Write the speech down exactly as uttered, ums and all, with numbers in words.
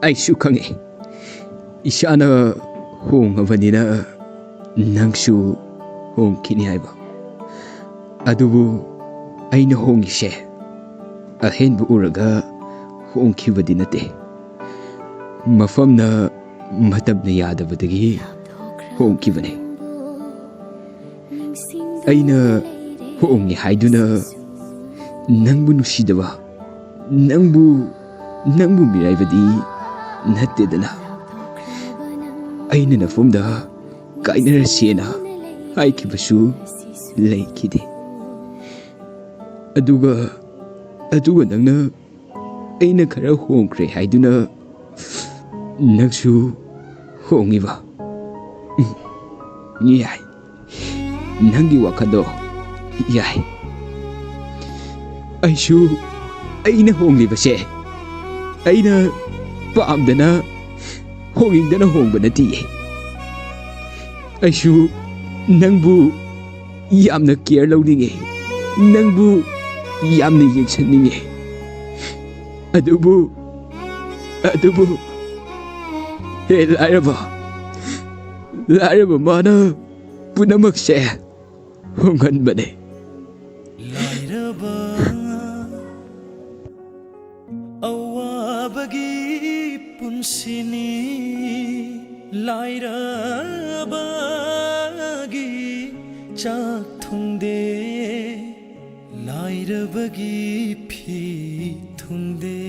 ꯑꯩꯁꯨ ꯈꯪꯉꯤ, ꯏꯁꯥꯅ ꯍꯣꯡꯉꯕꯅꯤꯅ ꯅꯪꯁꯨ ꯍꯣꯡꯈꯤꯅꯤ ꯍꯥꯏꯕ꯫ ꯑꯗꯨꯕꯨ ꯑꯩꯅ ꯍꯣꯡꯉꯤꯁꯦ ꯑꯍꯦꯟꯕ ꯎꯔꯒ ꯍꯣꯡꯈꯤꯕꯗꯤ ꯅꯠꯇꯦ꯫ ꯃꯐꯝꯅ, ꯃꯇꯝꯅ ꯌꯥꯗꯕꯗꯒꯤ ꯍꯣꯡꯈꯤꯕꯅꯦ꯫ ꯑꯩꯅ ꯍꯣꯡꯉꯦ ꯍꯥꯏꯗꯨꯅ ꯅꯪꯕꯨ ꯅꯨꯡꯁꯤꯗꯕ, ꯅꯪꯕꯨ, ꯅꯪꯕꯨ ꯃꯤꯔꯥꯏꯕꯗꯤ ꯅꯠꯇꯦꯗꯅ꯫ ꯑꯩꯅ ꯅꯐꯝꯗ ꯀꯥꯏꯅꯔꯁꯦꯅ ꯍꯥꯏꯈꯤꯕꯁꯨ ꯂꯩꯈꯤꯗꯦ꯫ ꯑꯗꯨꯒ, ꯑꯗꯨꯒ ꯅꯪꯅ ꯑꯩꯅ ꯈꯔ ꯍꯣꯡꯈ꯭ꯔꯦ ꯍꯥꯏꯗꯨꯅ ꯅꯪꯁꯨ ꯍꯣꯡꯉꯤꯕ? ꯎꯝ, ꯌꯥꯏ, ꯅꯪꯒꯤ ꯋꯥꯈꯜꯗꯣ ꯌꯥꯏ꯫ ꯑꯩꯁꯨ, ꯑꯩꯅ ꯍꯣꯡꯂꯤꯕꯁꯦ ꯑꯩꯅ ꯄꯥꯝꯗꯅ, ꯍꯣꯡꯅꯤꯡꯗꯅ ꯍꯣꯡꯕ ꯅꯠꯇꯤꯌꯦ꯫ ꯑꯩꯁꯨ ꯅꯪꯕꯨ ꯌꯥꯝꯅ ꯀꯦꯌꯔ ꯂꯧꯅꯤꯡꯉꯦ, ꯅꯪꯕꯨ ꯌꯥꯝꯅ ꯌꯦꯡꯁꯤꯟꯅꯤꯡꯉꯦ꯫ ꯑꯗꯨꯕꯨ, ꯑꯗꯨꯕꯨ, ꯍꯦ ꯂꯥꯏꯔꯕ, ꯂꯥꯏꯔꯕ ꯃꯥꯅ ꯄꯨꯝꯅꯃꯛꯁꯦ ꯍꯣꯡꯍꯟꯕꯅꯦ꯫ ꯂꯥꯏꯔꯕ ꯑꯋꯥꯕꯒꯤ ꯄꯨꯟꯁꯤꯅꯤ, ꯂꯥꯏꯔꯕꯒꯤ ꯆꯥꯛ ꯊꯨꯡꯗꯦ, ꯂꯥꯏꯔꯕꯒꯤ ꯐꯤ ꯊꯨꯡꯗꯦ꯫